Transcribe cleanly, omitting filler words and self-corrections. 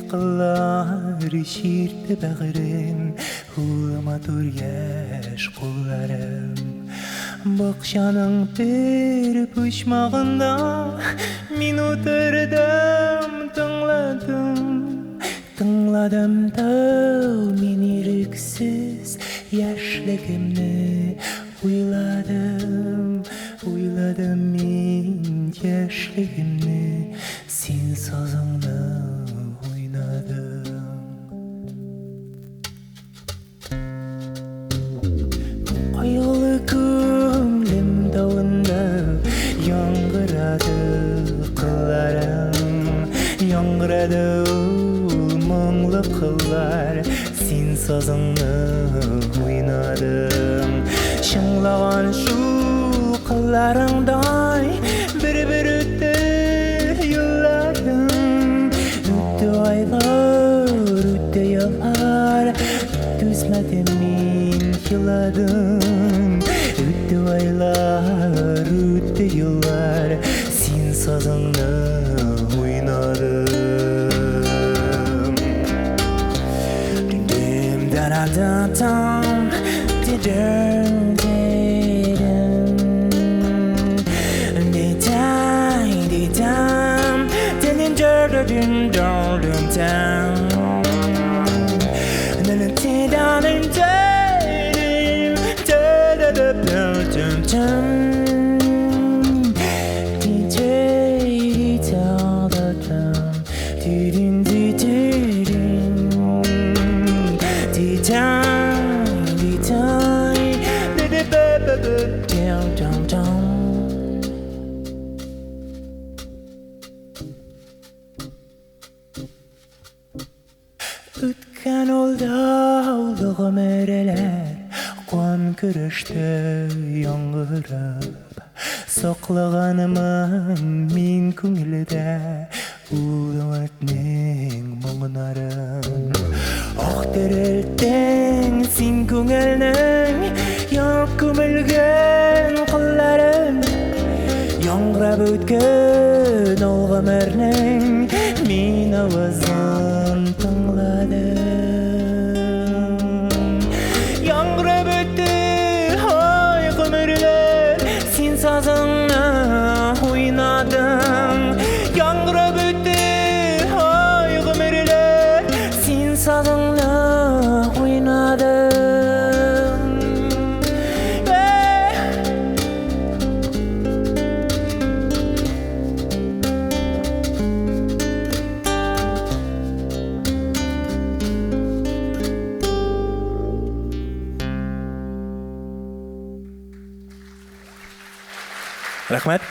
Кыллар чиртте бәгырен, ул матур яшь кулларың. Бакчаның бер почмагында мин утырдым, тыңладым. Тыңладым да мин ирексез яшьлегемне уйладым, уйладым мин яшьлегемне, син сазыңны уйнадың. Кайгылы күңлем тавында яңгырады кылларың, яңгырады ул моңлы кыллар, син сазыңны уйнадың. Чыңлаган шул кылларыңдай бер-бер үтте елларым, үтте айлар, үтте еллар, түзмәдем мин, еладым. Үтте айлар, үтте еллар, син сазыңны уйнадың. Дим да да дам, ди-дüm, ди-дüm. Ди-дай, ди-дам, дин-дин-дир-дир-дин-дон-дун-дам. Дин-дин-дин-дин, да-да-да-дum-dum-dum. Di-di-di-da-da-dum, di-din-di-di-din. Di-dai, di-dai, di-di-ba-ba-ba-dum-dum-dum. Үткән ул даулы гомерләр, кан көрәште яңгырап. Саклаганмын мин күңелдә ул өметнең моңнарын. Ах, терелттең син күңелнең янып күмелгән кылларын. Яңгырап үткән ул гомернең мин авазын тыңладым. Яңгырап үтте ай гомерләр, син сазыңны уйнадың. Яңгырап үтте ай гомерләр, син сазыңны уйнадың. Эх! Рәхмәт.